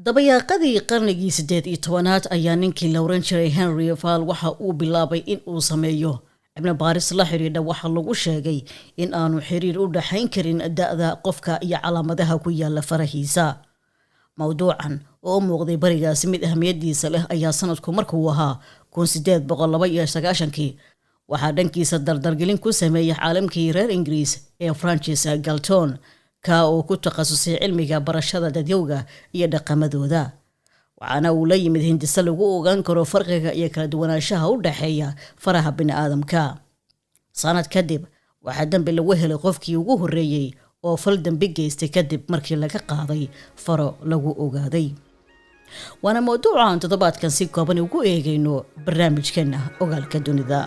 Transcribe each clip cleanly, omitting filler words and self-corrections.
Dabayaaqadii qarnigii 18aad ayaa ninkii la oran jiray Henry Val waxa uu bilaabay in uu sameeyo cilmi baaris la xidhiidha waxa lagu sheegay in aanu xiriir u dhaxayn karin da'da qofka iyo calaamadaha ku yaala farahiisa. Mowduucan oo u muuqday barigaasi mid ahmiyadiisa leh ayaa sanadku markuu ahaa 1892kii waxaa dhankiisa dardargelin ku sameeyey caalamkii reer Ingiriis ee Francis Galton, ka oo ku takhasusay cilmiga barashada dadyowga iyo dhaqamadooda, waxaana uu la yimid hindise lagu ogaan karo farqiga iyo kala duwanaanshaha u dhexeeya faraha bini'aadamka. Sanad kadib waxaa dembi lagu helay qofkii ugu horreeyey oo fal dembi geystay kadib markii laga qaaday faro lagu ogaaday. Waana mawduuca aan toddobaadkan si kooban ugu eegayno barnaamijkeena Ogaalka Dunida.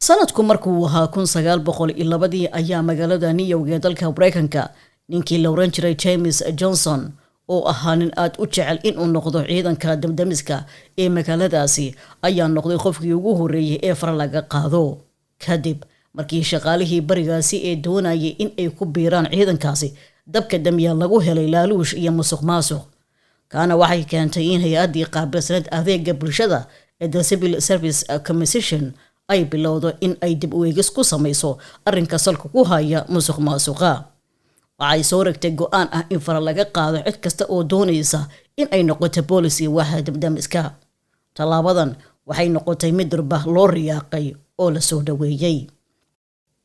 Sanadku markuu ahaa 1902dii ayaa magaalada New York ee dalka Mareykanka ninkii la oran jiray James Johnson, oo ahaa nin aada u jecel inuu noqdo ciidanka damdamiska ee magaaladaasi, ayaa noqday qofkii ugu horreeyey ee fara laga qaado, kadib markii shaqaalihii barigaasi ee doonayay in ay ku biiraan ciidankaasi dabka damiya lagu helay laaluush iyo musuq maasuq. Kaana waxay keentay in hay-addii qaabilsaneed adeega bulshada ee The Civil Service Commission ay bilowdo in ay dib u eegis ku samayso arrinka salka ku haya musuq maasuqa. Waxay soo ragtay go-aan ah in fara laga qaado cid kasta oo doonaysa in ay noqoto boolis iyo waaxda damdamiska. Tallaabadan waxay noqotay mid durba loo riyaaqay oo lasoo dhaweeyey.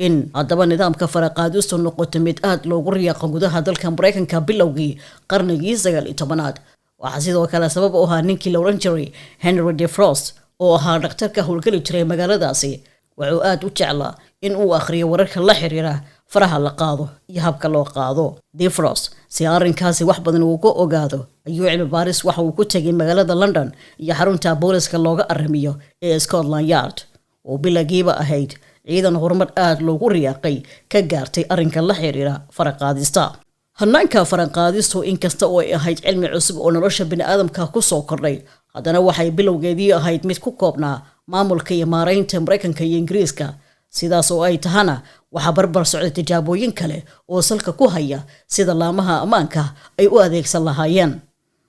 In haddaba nidaamka faraqaadistu noqoto mid aada loogu riyaaqo gudaha dalka Mareykanka bilowgii qarnigii 19aad waxaa sidoo kale sabab u ahaa ninkii la oran jiray Henry DeFrost, oo ahaa dhakhtar ka howlgeli jiray magaaladaasi. Wuxuu aada u jeclaa in uu akhriyo wararka la xiriira faraha la qaado iyo habka loo qaado. DeFrost si arrinkaasi wax badan uuga ogaado ayuu cilmi baaris waxa uu ku tegay magaalada London iyo xarunta booliska looga aramiyo ee Scotland Yard, oo bilagiiba ahayd ciidan horumar aada loogu riyaaqay ka gaartay arrinka la xiriira faraqaadista. Hanaanka faraqaadistu, inkasta oo ay ahayd cilmi cusub oo nolosha bini'aadamka kusoo kordhay, haddana waxay bilowgeedii ahayd mid ku koobnaa maamulka iyo maaraynta Mareykanka iyo Ingiriiska. Sidaas oo ay tahana, waxaa barbar socday tijaabooyin kale oo salka ku haya sida laamaha ammaanka ay u adeegsan lahaayeen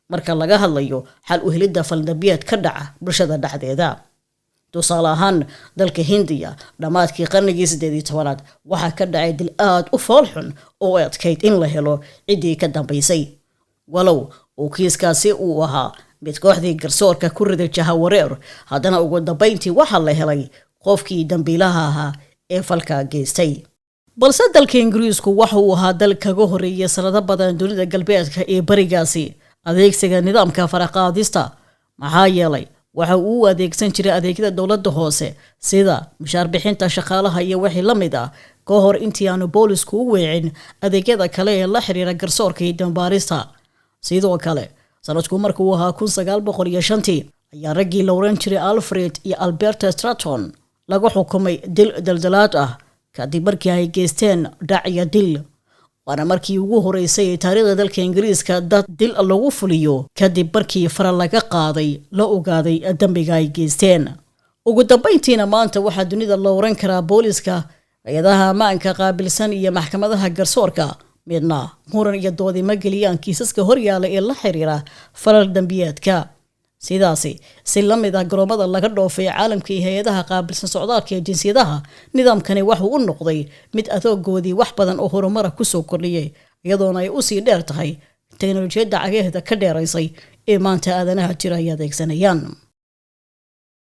marka laga hadlayo xal u helidda faldambiyeed ka dhaca bulshada dhexdeeda. Tusaale ahaan, dalka Hindiya dhammaadkii qarnigii 18aad waxaa ka dhacay dil aada u foolxun oo adkayd in la helo ciddii ka dambaysay. Walow uu kiiskaasi uu ahaa mid kooxdii garsoorka ku riday jahawareer, haddana ugu dambayntii waxaa la helay qofkii dambiilaha ahaa ee falka geystay. Balse dalka Ingiriisku waxa uu ahaa dal kaga horreeyay sanado badan dunida galbeedka ee barigaasi adeegsiga nidaamka faraqaadista, maxaa yeelay waxa uu u adeegsan jiray adeegyada dowladda hoose sida mushaar bixinta shaqaalaha iyo wixii la mid ah, ka hor intii aanu boolisku u weecin adeegyada kale ee la xiriira garsoorka iyo dambaarista. Sidoo kale, sanadku markuu ahaa 1905tii ayaa raggii la oran jiray Alfred iyo Alberta Straton lagu xukumay dil daldalaad ah kadib markii ay geysteen dhac iyo dil. Waana markii ugu horeysay ee taariikhda dalka Ingiriiska dad dil lagu fuliyo kadib markii fara laga qaaday la ogaaday dembiga ay geysteen. Ugu dambayntiina, maanta waxaa dunida loo oran karaa booliska, hay-adaha ammaanka qaabilsan iyo maxkamadaha garsoorka midna muran iyo doodima geliyaan kiisaska horyaala ee la xiriira falal dembiyeedka. Sidaasi si la mid ah garoomada laga dhoofay caalamka iyo hay-adaha qaabilsan socdaalka ee jinsiyadaha, nidaamkani waxuu u noqday mid adoogoodii wax badan oo horumara kusoo kordhiyey, iyadoona ay usii dheer tahay teknolojiyadda cagaheeda ka dheeraysay ee maanta aadanaha jira ay adeegsanayaan.